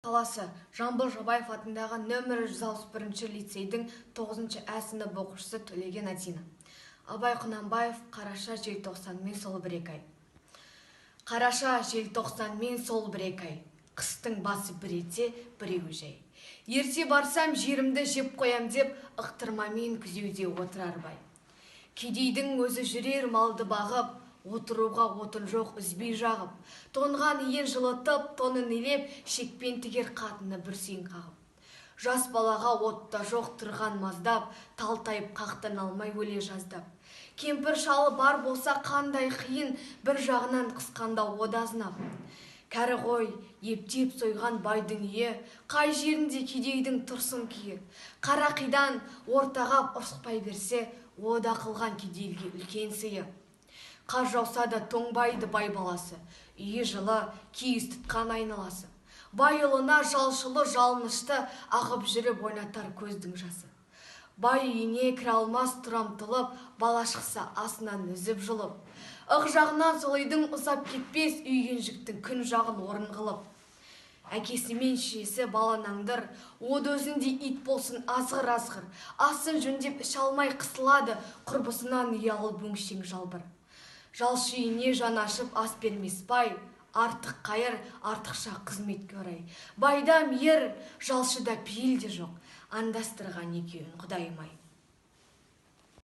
Қаласы, Жамбыл Жабаев атындағы нөмірі 161 лицейдің 9 ә сынып оқушысы Төлеген Адина. Абай Құнанбаев, «Қараша, желтоқсанмен сол бір екі ай». Қараша, желтоқсанмен сол бір екі ай, қыстың басы бір етсе, біреуі жай. Ерте барсам, жерімді жеп қоям деп, ықтырмамен күзеуде отырар бай. Кедейдің өзі жүрер малды бағып, отыруға отын жоқ үзбей жағып. Тоңған иін жылытып, тонын илеп, шекпен тігер қатыны бір сүйін қағып. Жас балаға от та жоқ тұрған маздап, талтайып қақтан алмай өле жаздап. Кемпір шалы бар болса, қандай қиын, бір жағынан қысқанда о да азынап. Кәрі қой ептеп сойған байдың үйі, қай жерінде кедейдің тұрсын күйі? Қара қидан ортаға ұрсықпай берсе, о да қылған кедейге үлкен сыйы. Қар жауса да тоңбайды бай баласы, үйі жылы, киіз тұтқан айналасы. Бай ұлына жалшылы жалынышты, ағып жүріп ойнатар көздің жасы. Бай үйіне кіре алмас тұра ұмтылып, бала шықса, асынан үзіп жұлып. Ық жағынан сол үйдің ұзап кетпес, үйгеншіктің күн жағын орын қылып. Әкесі мен шешесі баланы аңдыр, о да өзіндей ит болсын азғыр азғыр. Асын жөндеп іше алмай қысылады, құрбысынан ұялып өңшең жалбыр. Жалшы үйіне жан ашып ас бермес бай, артық қайыр, артықша қызметке орай. Байда мейір, жалшыда пейіл де жоқ, андастырған екеуін құдайым ай.